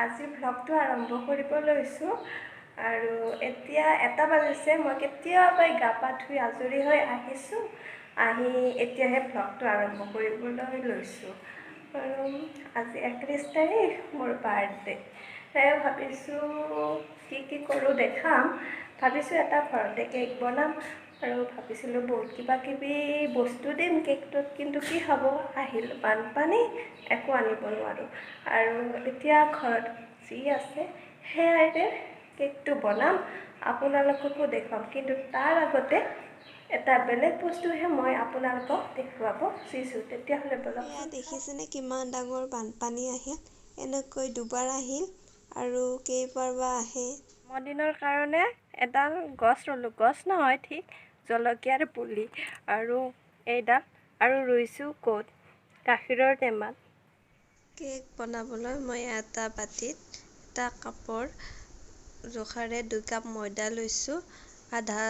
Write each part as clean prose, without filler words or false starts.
আজি ভ্লগটো আৰম্ভ কৰিব লৈছোঁ। আৰু এতিয়া 1টা বাজিছে, মই কেতিয়াবাই গা পা ধুই আজৰি হৈ আহিছোঁ, আহি এতিয়াহে ভ্লগটো আৰম্ভ কৰিবলৈ লৈছোঁ। আৰু আজি 31 তাৰিখ, মোৰ বাৰ্থডে। সেয়ে ভাবিছোঁ কি কি কৰোঁ দেখাম। ভাবিছোঁ এটা ঘৰতে কেক বনাম আৰু ভাবিছিলোঁ বহুত কিবা কিবি বস্তু দিম কেকটোত, কিন্তু কি হ'ব, আহিল বানপানী, একো আনিব নোৱাৰোঁ। আৰু এতিয়া ঘৰত যি আছে সেয়াইৰে কেকটো বনাম, আপোনালোককো দেখুৱাম। কিন্তু তাৰ আগতে এটা বেলেগ বস্তুহে মই আপোনালোকক দেখুৱাব খুজিছোঁ। তেতিয়াহ'লে ব'লক। এয়া দেখিছেনে কিমান ডাঙৰ বানপানী আহিল, এনেকৈ দুবাৰ আহিল আৰু কেইবাৰ বা আহে। জন্মদিনৰ কাৰণে এডাল গছ ৰুলোঁ, গছ নহয় ঠিক জলকীয়াৰ পুলি, আৰু এইডাল আৰু ৰুইছোঁ ক'ত, গাখীৰৰ টেমাত। কেক বনাবলৈ মই এটা বাতিত এটা কাপৰ জোখাৰে 2 কাপ ময়দা লৈছোঁ, আধা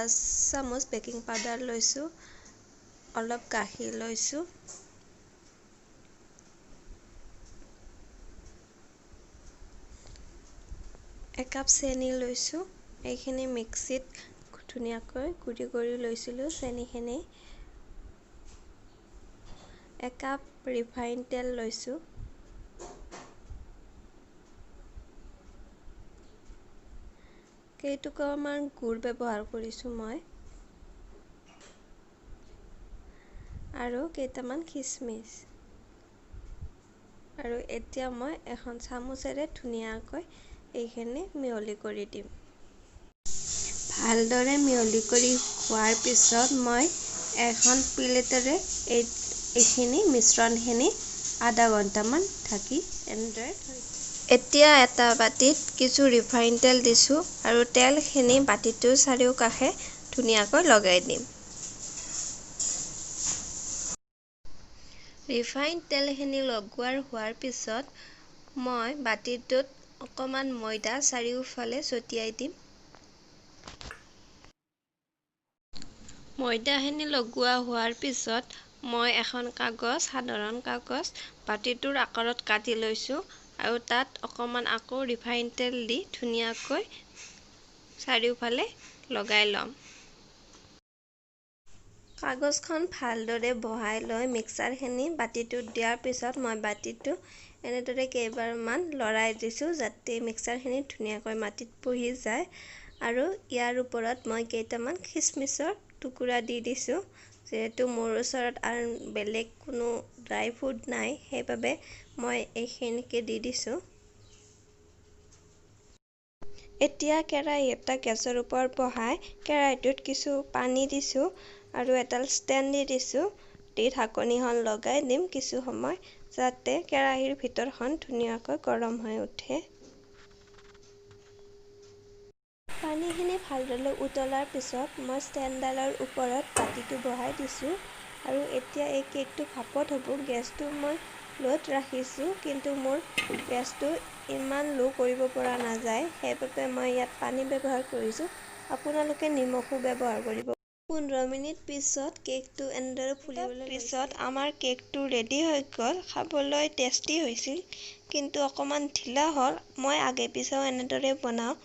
চামুচ বেকিং পাউডাৰ লৈছোঁ, অলপ গাখীৰ লৈছোঁ, 1 কাপ চেনি লৈছোঁ। এইখিনি মিক্সিত ধুনীয়াকৈ গুড়ি কৰি লৈছিলোঁ চেনিখিনি। 1 কাপ ৰিফাইন তেল লৈছোঁ, কেইটুকুৰামান গুড় ব্যৱহাৰ কৰিছোঁ মই, আৰু কেইটামান খিচমিচ। আৰু এতিয়া মই এখন চামুচেৰে ধুনীয়াকৈ এইখিনি মিহলি কৰি দিম। ভালদৰে মিহলি কৰি হোৱাৰ পিছত মই এখন প্লেটেৰে এইখিনি মিশ্ৰণখিনি আধা ঘণ্টামান ঢাকি এনেদৰে থৈ দিম। এতিয়া এটা বাতিত কিছু ৰিফাইন তেল দিছোঁ আৰু তেলখিনি বাতিটোৰ চাৰিওকাষে ধুনীয়াকৈ লগাই দিম। ৰিফাইন তেলখিনি লগোৱাৰ হোৱাৰ পিছত মই বাতিটোত অকণমান ময়দা চাৰিওফালে ছটিয়াই দিম। ময়দাখিনি লগোৱা হোৱাৰ পিছত মই এখন কাগজ, সাধাৰণ কাগজ, বাতিটোৰ আকাৰত কাটি লৈছোঁ আৰু তাত অকণমান আকৌ ৰিফাইন তেল দি ধুনীয়াকৈ চাৰিওফালে লগাই ল'ম। কাগজখন ভালদৰে বহাই লৈ মিক্সাৰখিনি বাতিটোত দিয়াৰ পিছত মই বাতিটো এনেদৰে কেইবাৰমান লৰাই দিছোঁ, যাতে মিক্সাৰখিনি ধুনীয়াকৈ মাটিত বহি যায়। আৰু ইয়াৰ ওপৰত মই কেইটামান খিচমিচৰ টুকুৰা দি দিছোঁ। যিহেতু মোৰ ওচৰত আৰু বেলেগ কোনো ড্ৰাই ফ্ৰুট নাই, সেইবাবে মই এইখিনিকে দি দিছোঁ। এতিয়া কেৰাহী এটা গেছৰ ওপৰত বহাই কেৰাহীটোত কিছু পানী দিছোঁ আৰু এডাল ষ্টেণ্ড দি দিছোঁ, দি ঢাকনিখন লগাই দিম কিছু সময়, যাতে কেৰাহীৰ ভিতৰখন ধুনীয়াকৈ গৰম হৈ উঠে। পানীখিনি ভালদৰে উতলাৰ পিছত মই ষ্টেণ্ডডালৰ ওপৰত বাতিটো বহাই দিছোঁ। আৰু এতিয়া এই কেকটো ভাপত হ'ব। গেছটো মই ল'ত ৰাখিছোঁ, কিন্তু মোৰ গেছটো ইমান ল' কৰিব পৰা নাযায়, সেইবাবে মই ইয়াত পানী ব্যৱহাৰ কৰিছোঁ। আপোনালোকে নিমখো ব্যৱহাৰ কৰিব। 15 মিনিট পিছত কেকটো এনেদৰে ফুলিবলৈ পিছত আমাৰ কেকটো ৰেডি হৈ গ'ল। খাবলৈ টেষ্টি হৈছিল, কিন্তু অকণমান ঢিলা হ'ল। মই আগে পিছেও এনেদৰে বনাওঁ,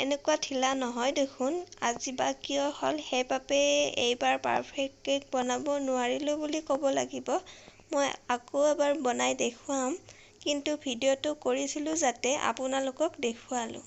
এনেকুৱা ঢিলা নহয় দেখোন, আজি বা কিয় হ'ল। সেইবাবে এইবাৰ পাৰফেক্ট কেক বনাব নোৱাৰিলোঁ বুলি ক'ব লাগিব। মই আকৌ এবাৰ বনাই দেখুৱাম, কিন্তু ভিডিঅ'টো কৰিছিলোঁ যাতে আপোনালোকক দেখুৱালোঁ।